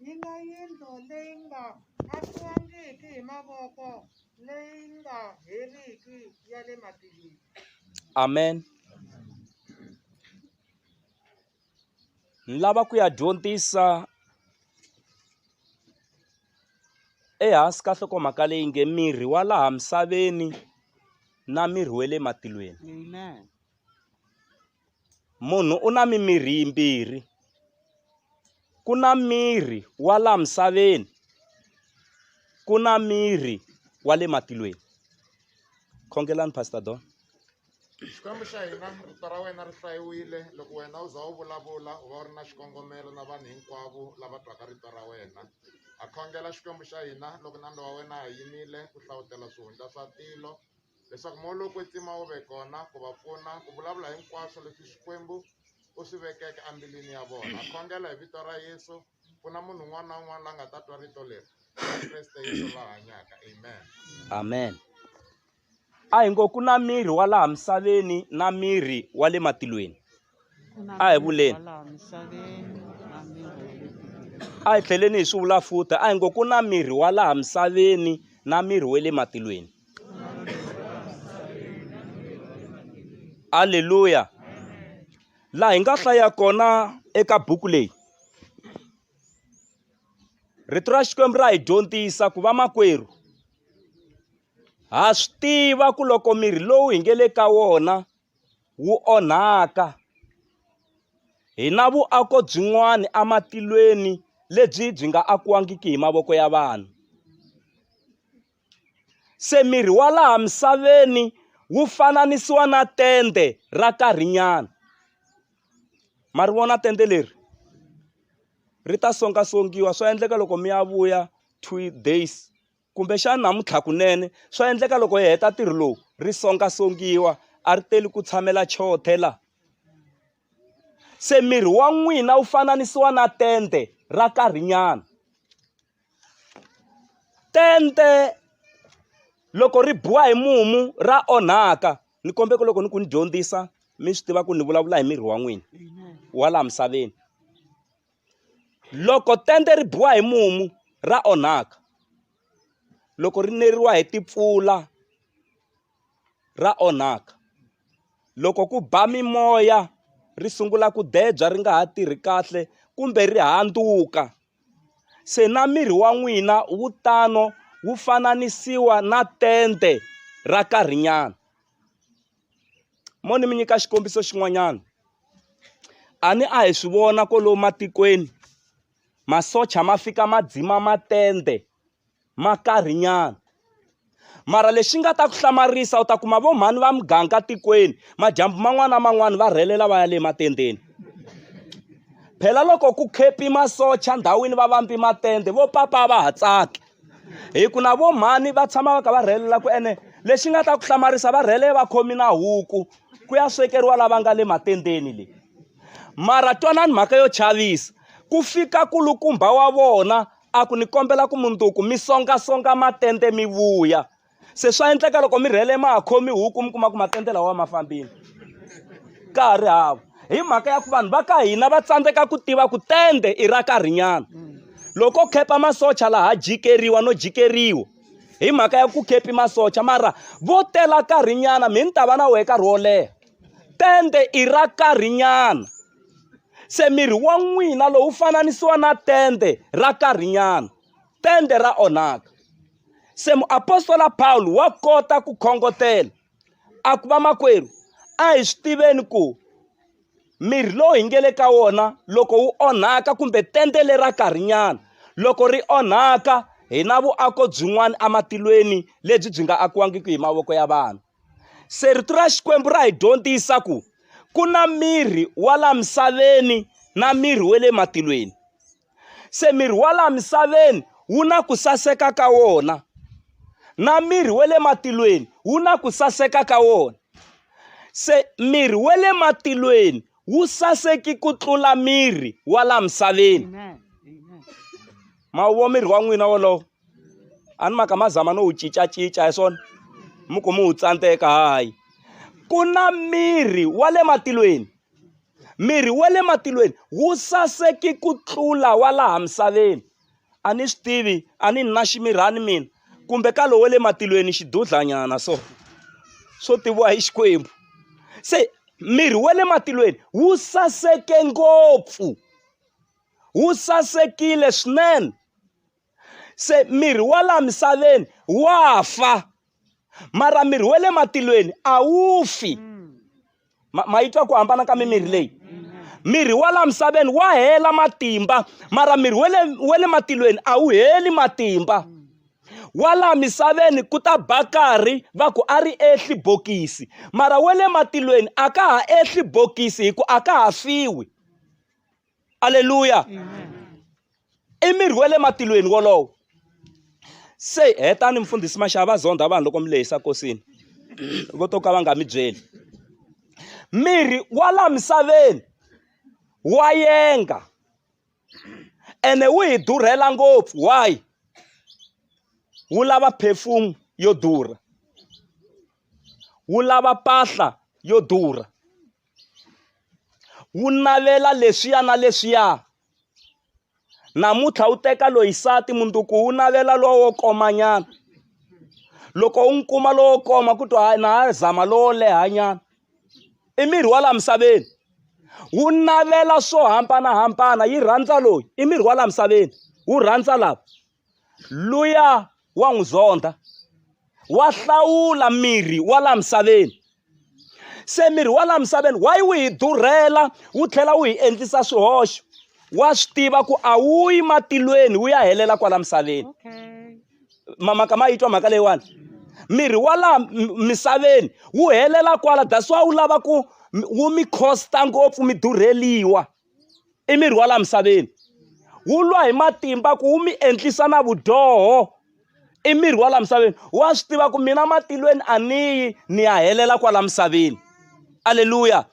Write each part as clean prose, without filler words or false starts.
Yi nga yindlu leyi nga akiwangiki hi mavoko, leyi nga heriki ya le matilweni. Amen. Ni lava ku ya dyondzisa ehansi ka nhlokomhaka leyi nge mirhi wa laha misaveni na mirhi wa le matilweni. Amen. Munhu u na mimirhi yimbirhi ku na mirhi wa laha misaveni ku na mirhi wa le matilweni khongelani pastor Don. Xikwembu xa hina rito ra wena ri hlayiwile loko wena u za u vulavula u va u ri na xikongomelo na vanhu hinkwavo lava twaka rito ra wena ha khongela Xikwembu xa hina loko nandza wa wena ha yimile ku hlavutela swihundla swa tilo leswaku moya lowo kwetsima wu ve kona ku va pfuna ku vulavula hinkwaswo leswi Xikwembu u swi vekeke embilwini ya vona. Ha khongela hi vito ra Yesu, pfuna munhu un'wana na un'wana la nga ta twa rito leri, ka Kreste Yesu la hanyaka. Amen. Amen. A hi ngo ku na miri wa laha misaveni na miri wa le matilweni. A hi vuleni. A hi tlheleni hi swi vula futhi, a hi ngo ku na miri wa laha misaveni na miri wa le matilweni. Aleluya. Laha hi nga hlaya kona eka buku leyi rito ra Xikwembu ra hi dyondzisa ku vamakwerhu ha swi tiva ku loko miri lowu hi nge le ka wona wu onhaka hi na vuako byin'wana ematilweni lebyi byi nga akiwangiki hi mavoko ya vanhu. Se miri wa laha misaveni wu fananisiwa na tende ra nkarhinyana. Ma ri vona tende leri ri ta songasongiwa swa endleka loko mi ya vuya 2 days kumbexana namuntlha kunene swa endleka loko hi heta ntirho lowu ri songasongiwa a ri teli ku tshamela chote la se miri wa n'wina wu fananisiwa na tende ra nkarhinyana tende loko ri biwa hi mumu ra onhaka ni kombe ku loko ni ku ni dyondzisa mi swi tiva ku ni vulavula hi miri wa n'wina wa laha misaveni Loko tende ri biwa hi mumu ra onhaka, loko ri neriwa hi timpfula ra onhaka, loko ku ba mimoya ri sungula ku debya ri nga ha tirhi kahle kumbe ri handzuka. Se na miri wa n'wina wu tano wu fananisiwa na tende ra nkarhinyana. Mo ni mi nyika xikombiso xin'wanyana a ni a hi swi vona kwalomu matikweni masocha ma fika ma dzima matende ma karhinyana mara lexi nga ta ku hlamarisa u ta kuma vo mhani va muganga tikweni madyambu man'wana na man'wana va rhelela va ya le matendeni phela loko ku khepi masocha ndhawini va vambi matende vo papa va ha tsaki hi ku na vo mhani va tshama va kha va rhelela ku ene lexi nga ta ku hlamarisa va rhele va khomi na huku ku ya swekeriwa lava nga le matendeni le mara twanani mhaka yo chavisa ku fika kulukumba wa vona a ku ni kombela ku mundzuku mi songasonga matende mi vuya se swa endleka loko mi rhele ma ha khomi huku mi kuma ku matende lawa ma fambile ka ha ri hava hi mhaka ya ku vanhu va ka hina va tsandzeka ku tiva ku tende i ra karhinyana loko khepa masocha laha jikeriwa no jikeriwa hi mhaka ya ku khepi masocha mara vo tela karhinyana mi ni ta va na wehe nkarhi wo leha tende i ra karhinyana se miri wa n'wina lowu fananisiwa na tende ra karhinyana tende ra onhaka se muapostola Pawulo wa kota ku khongotela a ku vamakwerhu a hi swi tiveni ku mirhi lowu hi nge le ka wona loko wu onhaka kumbe tende lera nkarhinyana loko ri onhaka hi na vuako byin'wana ematilweni lebyi byi nga akiwangiki hi mavoko ya vanhu se rito ra Xikwembu ra hi dyondzisa ku ku na mirhi wa la misaveni na mirhi wa le matilweni se miri wa laha misaveni wu na ku saseka ka wona na miri wa le matilweni wu na ku saseka ka wona se miri wa le matilweni wu saseki ku tlula miri wa laha misaveni ma wu vo miri wa n'wina wolowo a ni maka ma zama no wu cincacinca hi swona mi ku mi wu tsandzeka hayi ku na miri wa le matilweni miri wa le matilweni wu saseki ku tlula wa laha misaveni. A ni swi tivi a ni na ximirhani mina kumbe ka lowo le matilweni xidudlanyana so swo tiviwa hi Xikwembu se miri wa le matilweni wu saseke ngopfu wu sasekile swinene se miri wa laha misaveni wa fa mara miri wa le matilweni a wu fi ma, ma yi twa ku hambana ka mimiri leyi miri wa laha misaveni wa hela matimba mara miri wa le wa le matilweni a wu heli matimba wa laha misaveni ku ta ba karhi va ku a ri ehli bokisi mara wa le matilweni a ka ha ehli bokisi hi ku a ka ha fiwi aleluya i miri wa le matilweni wolowo se hetani mfundhisi maxava va zondha vanhu loko mi lehisa kosini vo to ka va nga mi byeli miri wa la misaveni wa yenga ene wu hi durhela ngopfu why wu lava perfume yo durha wu lava mpahla yo durha wu navela leswiya na leswiya namuntlha wu teka loyi nsati mundzuku wu navela lowo komanyana loko u n'wi kuma lowo koma ku twa na ha zama lowo lehanyana i miri wa laha misaveni wu navela swo hambanahambana yi rhandza loyi i miri wa laha misaveni wu rhandza lava luya wa n'wi zondha wa hlawula miri wa laha misaveni se miri wa laha misaveni why wu hi durhela wu tlhela wu hi endlisa swihoxo wa swi tiva ku a wu yi matilweni wu ya helela kwala misaveni mamaka ma yi twa mhaka leyiwani miri wa laha misaveni wu helela kwala that's why wu lava ku wu mi costa ngopfu mi durheliwa i miri wa laha misaveni wu lwa hi matimba ku wu mi endlisa na vudyoho i miri wa laha misaveni wa swi tiva ku mina matilweni a ni yi ni ya helela kwala misaveni aleluya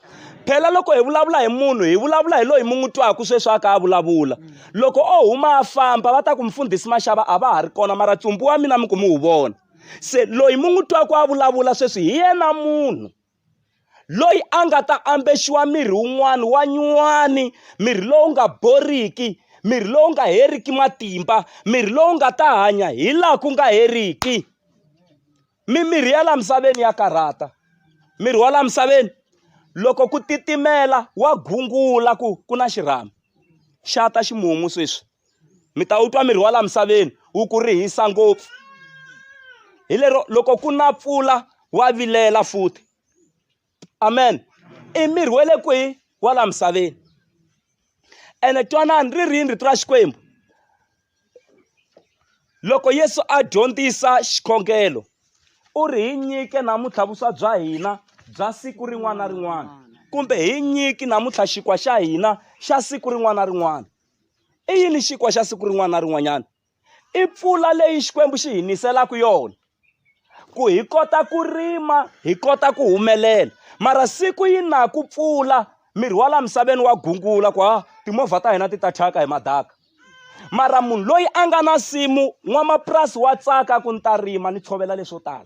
phela loko hi vulavula hi munhu hi vulavula hi loyi mi n'wi twaka sweswi a ka a vulavula loko o huma a famba va ta ku mfundhisi maxava a va ha ri kona mara ntsumbu wa mina mi ku mi wu vona se loyi mi n'wi twaka a vulavula sweswi hi yena munhu loyi a nga ta ambexiwa mirhi wun'wana wa nyuwani mirhi lowu nga boriki mirhi lowu nga heriki matimba mirhi lowu nga ta hanya hi laha ku nga heriki mimirhi ya laha misaveni ya karhata mirhi wa laha misaveni loko ku titimela wa gungula ku ku na xirhami xa ta ximumu sweswi mi ta wu twa miri wa laha misaveni wu ku rihisa ngopfu hi lero loko ku na mpfula wa vilela futhi amen i miri wa le kwihi wa laha misaveni ene twanani ri rini rito ra xikwembu loko yesu a dyondzisa xikhongelo u ri hi nyike namuntlha vuswa bya hina bya siku rin'wana na rin'wana kumbe hi nyiki namuntlha xinkwa xa hina xa siku rin'wana na rin'wana I yini xinkwa xa siku rin'wana na rin'wanyana? I mpfula leyi Xikwembu xi hi niselaka yona ku hi kota ku rima hi kota ku humelela mara siku yi naku mpfula miri wa laha misaveni wa gungula ku ha timovha ta hina ti ta thyaka hi madaka mara munhu loyi a nga na nsimu n'wamapurasi wa tsaka ku ni ta rima ni tshovela leswo tala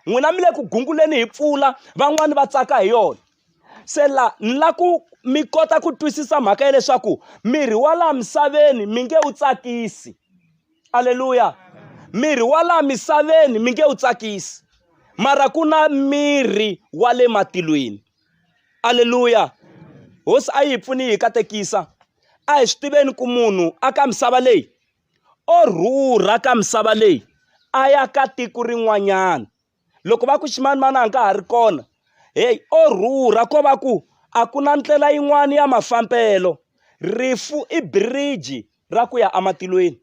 n'wina mi le ku gunguleni hi mpfula van'wani va tsaka hi yona se la ni la ku mi kota ku twisisa mhaka ya leswaku miri wa laha misaveni mi nge wu tsakisi aleluya miri wa laha misaveni mi nge wu tsakisi mara ku na miri wa le matilweni aleluya hosi a yi hi pfuni yi hi katekisa a hi swi tiveni ku munhu a ka misava leyi o rhurha ka misava leyi a ya ka tiko rin'wanyana loko va ku ximanimani a nga ha ri kona heyi o rhurha ko va ku a ku na ndlela yin'wana ya mafambelo rifu i bridge ra ku ya ematilweni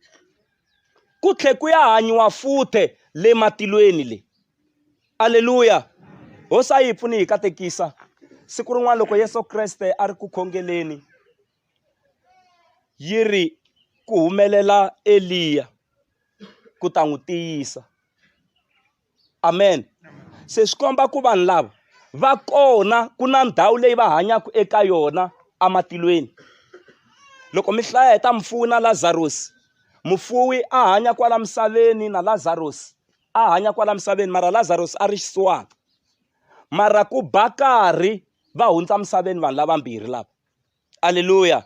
ku tlhe ku ya hanyiwa futhe le matilweni le aleluya hosi a yi hi pfuni hi katekisa siku rin'wana loko yesu kreste a ri ku khongeleni yi ri ku humelela Eliya ku ta n'wi tiyisa amen se swi komba ku vanhu lava va kona ku na ndhawu leyi va hanyaka eka yona ematilweni loko mi hlaya hi ta mufuwi na Lazarus mufuwi a hanya kwala misaveni na Lazarus a hanya kwala misaveni mara Lazarus a ri xisiwana mara ku ba karhi va hundza misaveni vanhu lavambirhi lava aleluya.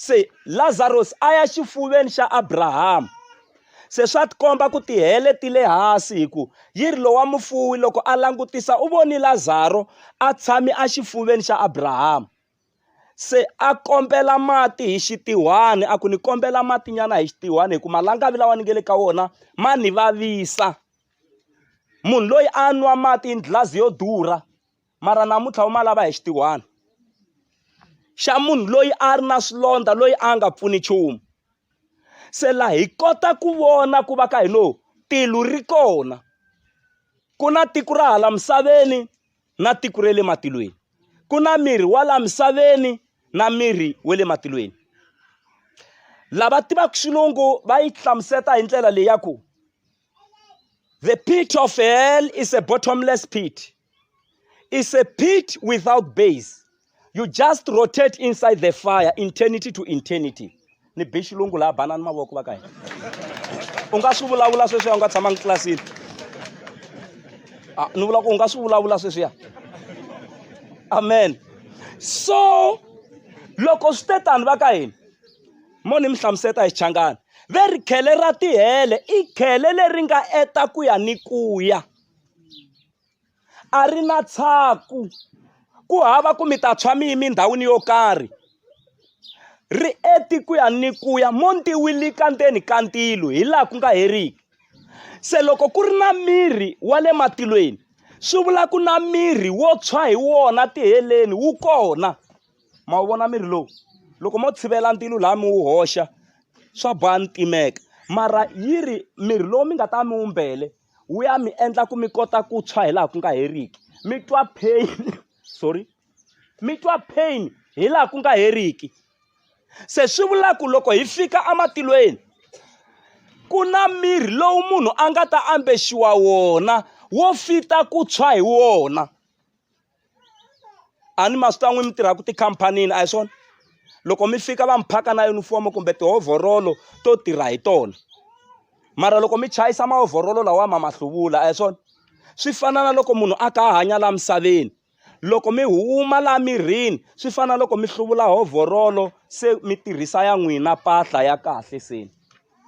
Se Lazarosi a ya xifuveni xa Abrahama. Se swa tikomba ku tihele ti le hansi hi ku yi ri lowa mufuwi loko a langutisa u voni Lazaro a tshame exifuveni xa Abrahama. Se a kombela mati hi xitihwani a ku ni kombela matinyana hi xitihwani hi ku malangavi lawa ni nge le ka wona ma ni vavisa. Munhu loyi a nwa mati hi nghilazi yo durha mara namuntlha wu ma lava hi xitihwani xa munhu loyi a ri na swilondza loyi a nga pfuni nchumu se la hi kota ku vona ku va ka hi no tilo ri kona ku na tiko ra hala misaveni na tiko ra le matilweni ku na mirhi wa la misaveni na mirhi wa le matilweni lava tivaka xilungu va yi hlamuseta hi ndlela leyi ya ku the pit of hell is a bottomless pit It's a pit without base. You just rotate inside the fire eternity to eternity. Ni be xilungu laha banani mavoko va ka hina. U nga swi vulavula sweswiya u nga tshamangi tlilasini. Ah, ni vula ku u nga swi vulavula sweswiya. Amen. So loko swi te tani va ka hina mo ni mi hlamuseta hi xichangani ve ri khele ra tihele i khele leri nga eta ku ya ni ku ya a ri na tshaku ku hava ku mi ta tshwa mi yimi ndhawini yo karhi ri eti ku ya ni ku ya mo ntiwilika ndzeni ka ntilo hi laha ku nga heriki se loko ku ri na mirhi wa le matilweni swi vula ku na mirhi wo tshwa hi wona tiheleni wu kona ma wu vona mirhi lowu loko mo tshivela ndzilo laha mi wu hoxa swa boha ni timeka mara yi ri mirhi lowu mi nga ta mi wumbele wu ya mi endla ku mi kota ku tshwa hi laha ku nga heriki mi twa pain sorry mi twa pain hi laha ku nga heriki se swi vula ku loko hi fika ematilweni ku na mirhi lowu munhu a nga ta ambexiwa wona wo fita ku tshwa hi wona a ni ma swi tiva n'wi mi tirhaka tikhampanini a hi swona loko mi fika va mi phaka na yunifomo kumbe tihovhorolo to tirha hi tona mara loko mi chayisa mahovhorolo lawa ma ma hluvula a hi swona swi fana na loko munhu a kha a hanya laha misaveni loko mi huma laha mirini swi fana na loko mi hluvula hovhorolo se mi tirhisa ya n'wina mpahla ya kahle se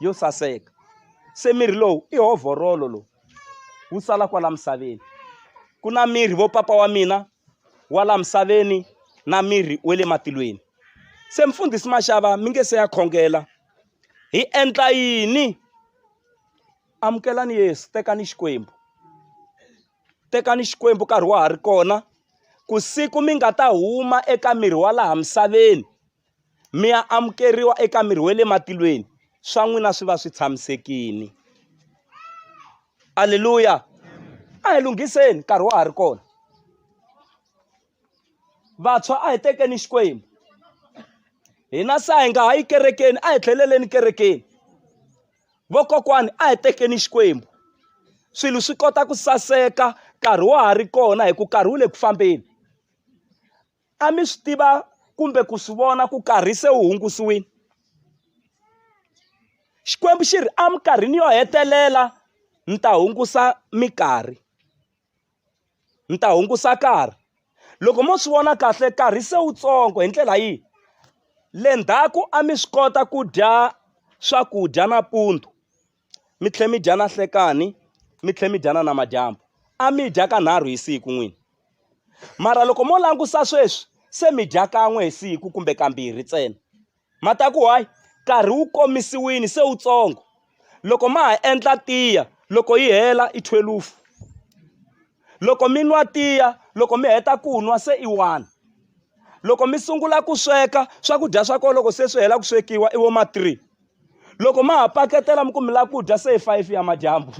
yo saseka se miri lowu i hovhorolo lowu wu sala kwala misaveni ku na mirhi vo papa wa mina wa la misaveni na mirhi wa le matilweni se mfundhisi Mashava mi nge se ya khongela hi endla yini amukelani Yesu tekani Xikwembu tekani Xikwembu nkarhi wa ha ri kona ku siku mi nga ta huma eka miri wa laha misaveni mi ya amukeriwa eka miri wa le matilweni swa n'wina swi va swi tshamisekile aleluya a hi lunghiseni nkarhi wa ha ri kona vantshwa a hi tekeni xikwembu hina se a hi nga ha yi kerekeni a hi tlheleleni kerekeni vokokwani a hi tekeni xikwembu swilo swi kota ku saseka nkarhi wa ha ri kona hi ku nkarhi wu le ku fambeni a mi swi tiva kumbe ku swi vona ku karhi se wu hungusiwile xikwembu xi ri eminkarhini yo hetelela ni ta hungusa minkarhi ni ta hungusa nkarhi loko mo swi vona kahle nkarhi se wutsongo hi ndlela yihi le ndzhaku a mi swi kota ku dya swakudya nampundzu mi tlhela mi dya na nhlekani mi tlhela mi dya na namadyambu a mi dya kanharhu hi siku n'wina mara loko mo langusa sweswi se mi dya kan'we hi siku kumbe kambirhi ntsena ma ta ku hayi nkarhi wu komisiwile se wutsongo loko ma ha endla tiya loko yi hela i thwelufu loko mi nwa tiya loko mi heta ku nwa se i one loko mi sungula ku sweka swakudya swa kona loko se swi hela ku swekiwa i vo ma 3 loko ma ha paketela mi ku mi lava ku dya se hi 5 ya madyambu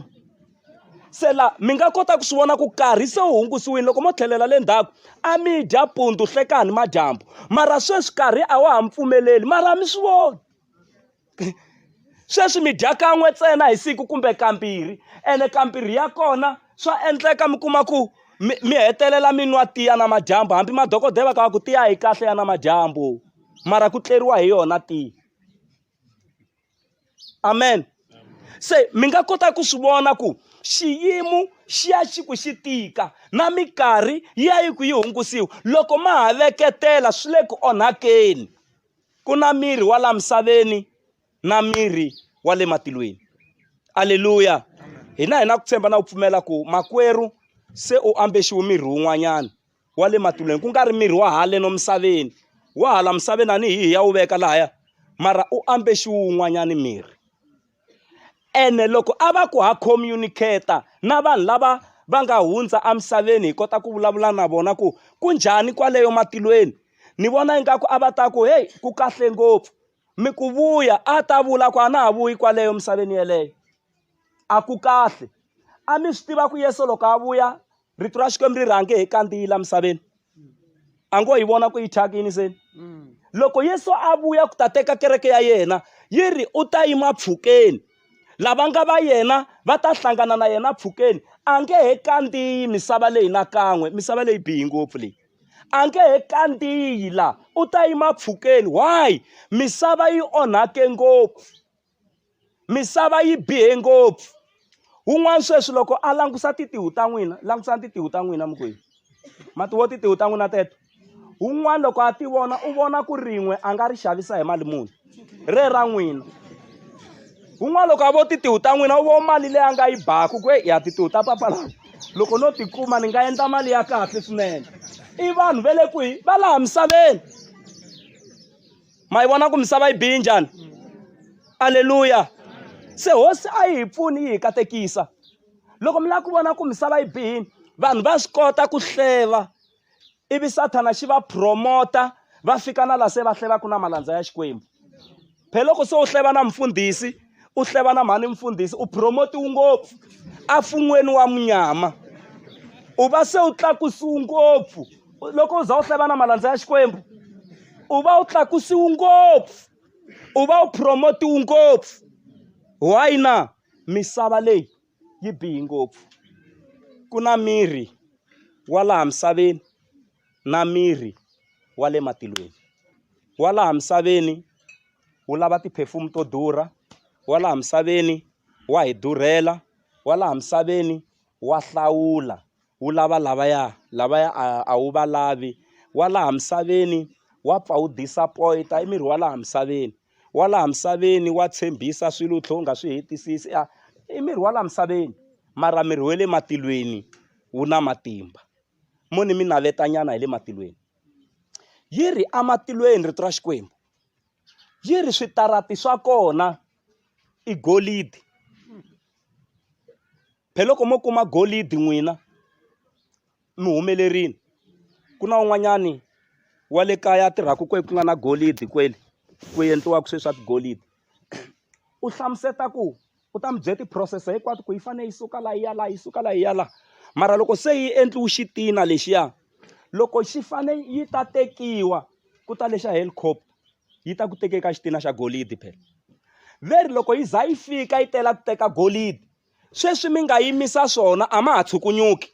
se la mi nga kota ku swi vona ku karhi se wu hungusiwile loko mo tlhelela le ndzhaku a mi dya pundu hlekani madyambu mara sweswi karhi a wa ha mi pfumeleli mara a mi swi voni sweswi mi dya kan'we ntsena hi siku kumbe kambirhi ene kambirhi ya kona swa endleka mi kuma ku mi mi hetelela mi nwa tiya na madyambu hambi madokodela va ka va ku tiya yi kahle ya na madyambu mara ku tleriwa hi yona tiya amen se mi nga kota ku swi vona ku xiyimo xi ya xi ku xi tika na minkarhi yi ya yi ku yi hungusiwa loko ma ha veketela swi le ku onhakeni. Ku na miri wa la misaveni na miri wa le matilweni. Aleluya! Hina hi na ku tshemba na ku pfumela ku makwerhu se u ambexiwe miri wun'wanyana wa le matilweni ku nga ri miri wa haleno misaveni wa hala misaveni a ni hi hi ya wu veka lahaya mara u ambexiwe wun'wanyana miri ene loko a va ku ha communicate na vanhu lava va nga hundza emisaveni hi kota ku vulavula na vona ku ku njhani kwaleyo matilweni ni vona ingaku a va ta ku heyi ku kahle ngopfu mi ku vuya a ta vula ku a na ha vuyi kwaleyo misaveni yeleyo a ku kahle a mi swi tiva ku Yesu loko a vuya rito ra Xikwembu ri rhange hi kandziyi la misaveni a ngo yi vona ku yi thyakini se loko Yesu a vuya ku ta teka kereke ya yena yi ri u ta yima mpfhukeni lava nga va yena va ta hlangana na yena mpfhukeni a nge he kandziyi misava leyi nakan'we misava leyi bihi ngopfu leyi a nge he kandziyi la u ta yima mpfhukeni why misava yi onhake ngopfu misava yi bihe ngopfu wun'wana sweswi loko a langusa titihu ta n'wina langusani titihu ta n'wina mukweni ma ti vo titihu ta n'wina teto wun'wana loko a ti vona u vona ku rin'we a nga ri xavisa hi mali muni re ra n'wina wun'wana loko a vo titihu ta n'wina u vo mali leyi a nga yi baku ku ya titihu ta papa lawa loko no tikuma ni nga endla mali ya kahle swinene i vanhu va le kwihi va laha misaveni ma yi vona ku misava yi bihi njhani aleluya se hosi a yi hi pfuni yi hi katekisa loko mi lava ku vona ku misava yi bihini vanhu va swi kota ku hleva ivi sathana xi va promota va fika na la se va hlevaka na malandza ya xikwembu phela loko se u hleva na mfundhisi u hleva na mhani mfundhisi u promotiwe ngopfu afun'weni wa munyama u va se u tlakusiwe ngopfu loko u za u hleva na malandza ya xikwembu u va u tlakusiwe ngopfu u va u promotiwe ngopfu why na misava leyi yi bihi ngopfu ku na miri wa laha misaveni na miri wa le matilweni wa laha misaveni wu lava ti-perfume to durha wa laha misaveni wa hi durhela wa laha misaveni wa hlawula wu lava lavaya lavaya a a wu va lavi wa laha misaveni wa pfa wu disappoint-a i miri wa laha misaveni wa laha misaveni wa tshembisa swilo u tlhela u nga swi hetisisi a i miri wa laha misaveni mara miri wa le matilweni wu na matimba mo ni mi navetanyana hi le matilweni yi ri amatilweni rito ra Xikwembu yi ri switarati swa kona i golidi phela loko mo kuma golidi n'wina mi humelerile ku na un'wanyani wa le kaya a tirhaka kwe ku nga na golidi kwele ku endliwaka sweswi swa tigolidi u hlamuseta ku u ta mi byela ti-process hinkwato ku yi fanele yi suka la yi ya la yi suka la yi ya la mara loko se yi endliwe xitina lexiya loko xi fane yi ta tekiwa ku ta lexa helicopter yi ta ku teke ka xitina xa golidi phela ve ri loko yi za yi fika yi tela ku teka golidi sweswi mi nga yimisa swona a ma ha tshukunyuki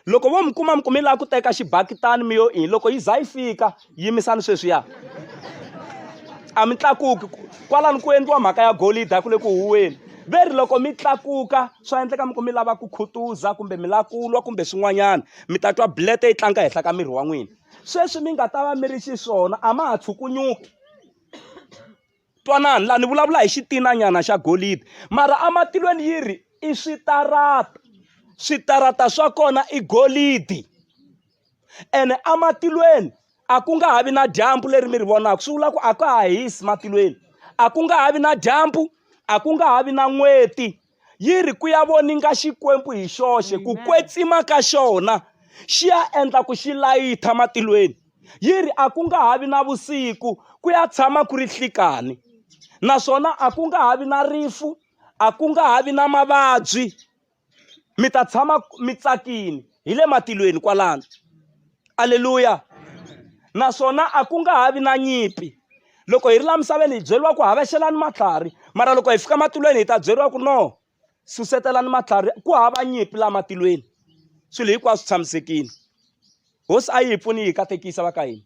loko vo mi kuma mi ku mi lava ku teka xibakitani mi yo ini loko yi za yi fika yimisani sweswiya a mi tlakuki kwalano ku endliwa mhaka ya golidi a ku le ku huweni ve ri loko mi tlakuka swa endleka mi ku mi lava ku khutuza kumbe mi lava ku lwa kumbe swin'wanyana mi ta twa bulete yi tlanga henhla ka miri wa n'wina sweswi mi nga ta va mi ri xiswona a ma ha tshukunyuki twanani laha ni vulavula hi xitinanyana xa golidi mara amatilweni yi ri i switarata switarata swa kona i golidi ene amatilweni a ku nga ha vi na dyambu leri mi ri vonaka swi vula ku a ka ha hisi matilweni a ku nga ha vi na dyambu a ku nga ha vi na n'weti yi ri ku ya voninga Xikwembu hi xoxe ku kwetsima ka xona xi ya endla ku xi layitha matilweni yi ri a ku nga ha vi na vusiku ku ya tshama ku ri nhlikani naswona a ku nga ha vi na rifu a ku nga ha vi na mavabyi mi ta tshama mi tsakini hi le matilweni kwalano aleluya naswona a ku nga ha vi na nyimpi loko hi ri la misaveni hi byeriwa ku havexelani matlhari mara loko hi fika matilweni hi ta byeriwa ku no susetelani matlhari ku hava nyimpi la matilweni swilo hinkwaswo tshamisekile hosi a yi hi pfuni yi hi katekisa va ka hina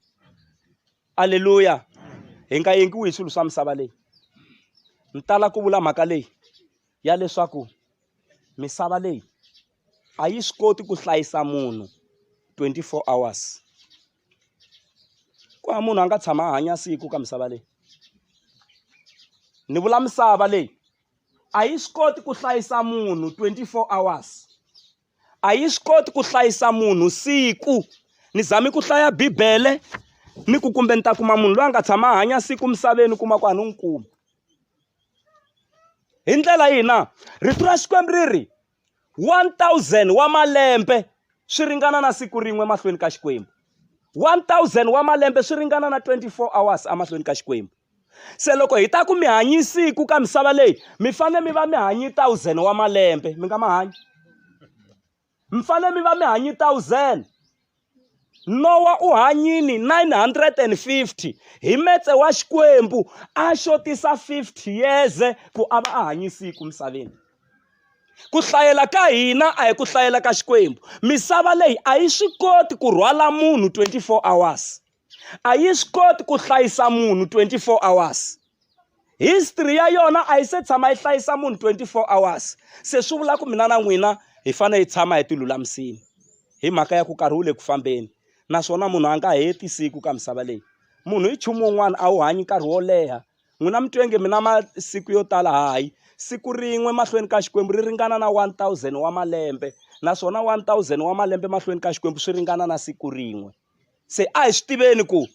aleluya hi nga yengiwi hi swilo swa misava leyi ni tala ku vula mhaka leyi ya leswaku misava leyi a yi swi koti ku hlayisa munhu 24 hours ko Ku hava munhu a nga tshama a hanya siku ka misava leyi. Ni vula misava leyi a yi swi koti ku hlayisa munhu 24 hours. A yi swi koti ku hlayisa munhu siku. Ni zame ku hlaya Bibele ni ku kumbe ni ta kuma munhu loyi a nga tshama a hanya siku misaveni kuma ku a ni n'wi kumi. Hi ndlela yihi na? Rito ra Xikwembu ri ri 1000 wa malembe swi ringana na siku rin'we mahlweni ka Xikwembu. 1000 wa malembe swi ringana na 24 hours emahlweni ka Xikwembu. Se loko hi ta ku mi hanyi siku ka misava leyi mi fanele mi va mi hanyi 1000 wa malembe mi nga ma hanyi. Mi fanele mi va mi hanyi 1000. Nowa u hanyini 950 hi metse wa Xikwembu a xotisa 50 years ku a va a hanyi siku misaveni. Ku hlayela ka hina a hi ku hlayela ka Xikwembu. Misava leyi a yi swi koti ku rhwala munhu 24 hours. A yi swi koti ku hlayisa munhu 24 hours. History ya yona a yi se tshama yi hlayisa munhu 24 hours. Se swi vula ku mina na n'wina hi fanele hi tshama hi tilulamisile hi mhaka ya ku nkarhi wu le ku fambeni naswona munhu a nga heti siku ka misava leyi. Munhu i nchumu wun'wana a wu hanyi nkarhi wo leha. N'wina mi twe nge mi na masiku yo tala hayi siku rin'we mahlweni ka Xikwembu ri ringana na 1000 wa malembe naswona 1000 wa malembe mahlweni ka Xikwembu swi ringana na siku rin'we. Se a hi swi tiveni ku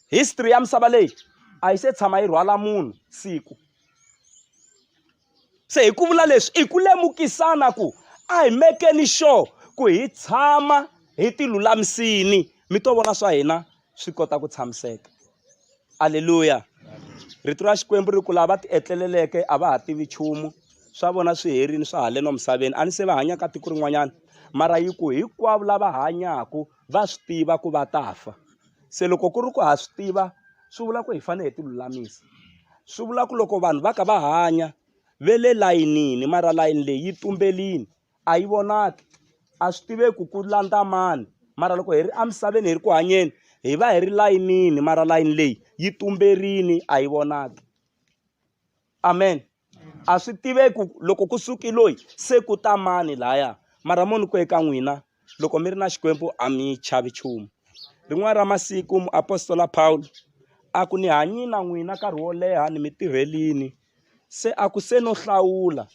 history ya misava leyi a yi se tshama yi rhwala munhu siku. Se hi ku vula leswi i ku lemukisana ku a hi mekeni sure ku hi tshama hi ti lulamisini mi to vona swa hina swi kota ku tshamiseka. Aleluya. Rito ra Xikwembu ri ku lava ti etleleleke a va ha tivi nchumu swa vona swi herini swa haleno misaveni a ni se va hanya ka tiko rin'wanyana mara yi ku hinkwavo lava hanyaka va swi tiva ku va ta fa se loko ku ri ku ha swi tiva swi vula ku hi fanele hi ti lulamisa swi vula ku loko vanhu va kha va hanya ve le layinini mara layini leyi yi tumbelini a yi vonaki a swi tiveki ku landza mani mara loko hi ri emisaveni hi ri ku hanyeni hi va hi ri layinini mara layini leyi yi tumberini a yi vonaki amen. A swi tiveki loko ku suki loyi se ku ta mani laya mara mo ni ku eka n'wina loko mi ri na Xikwembu a mi chavi nchumu rin'wana ra masiku muapostola Paul a ku ni hanyi na n'wina nkarhi wo leha ni mi tirhelini se a ku se no hlawula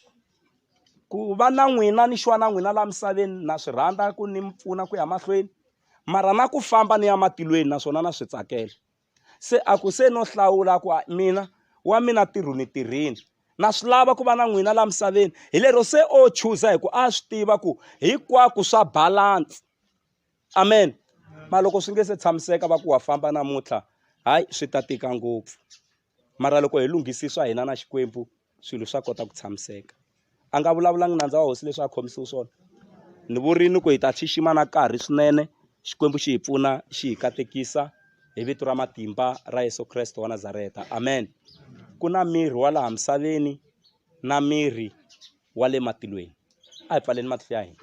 ku va na n'wina ni xwa na n'wina laha misaveni na swi rhandza ku ni mi pfuna ku ya mahlweni mara na ku famba ni ya matilweni naswona na swi tsakela. Se a ku se no hlawula ku mina wa mina ntirho ni tirhini na swi lava ku va na n'wina laha misaveni hi lero se o chuza hi ku a swi tiva ku hinkwako swa balance amen ma loko swi nge se tshamiseka va ku wa famba namuntlha hayi swi ta tika ngopfu mara loko hi lunghisi swa hina na Xikwembu swilo swa kota ku tshamiseka a nga vulavulangi nandza wa hosi leswi a khomisiwe swona ni vurini ku hi ta xixima na nkarhi swinene xikwembu xi hi pfuna xi hi katekisa hi vito ra matimba ra Yesu Kreste wa Nazareta amen ku na miri wa laha misaveni na miri wa le matilweni a hi pfaleni matihlo ya hina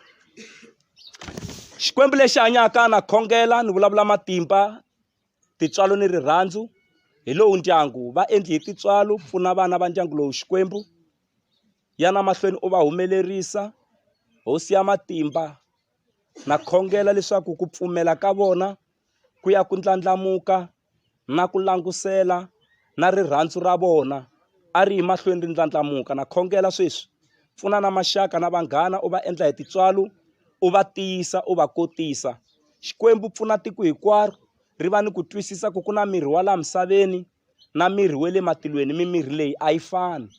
xikwembu lexi hanyaka na khongela ni vulavula matimba Tintswalo ni rirhandzu hi lowu ndyangu va endli hi tintswalo pfuna vana va ndyangu lowu Xikwembu yana mahlweni u va humelerisa hosi ya matimba na khongela leswaku ku pfumela ka vona ku ya ku ndlandlamuka na ku langusela na rirhandzu ra vona a ri yi mahlweni ri ndlandlamuka na khongela sweswi pfuna na maxaka na vanghana u va endla hi tintswalo u va tiyisa u va kotisa. Xikwembu pfuna tiko hinkwaro ri va ni ku twisisa ku ku na mirhi wa laha misaveni na mirhi wa le matilweni mimirhi leyi a yi fani.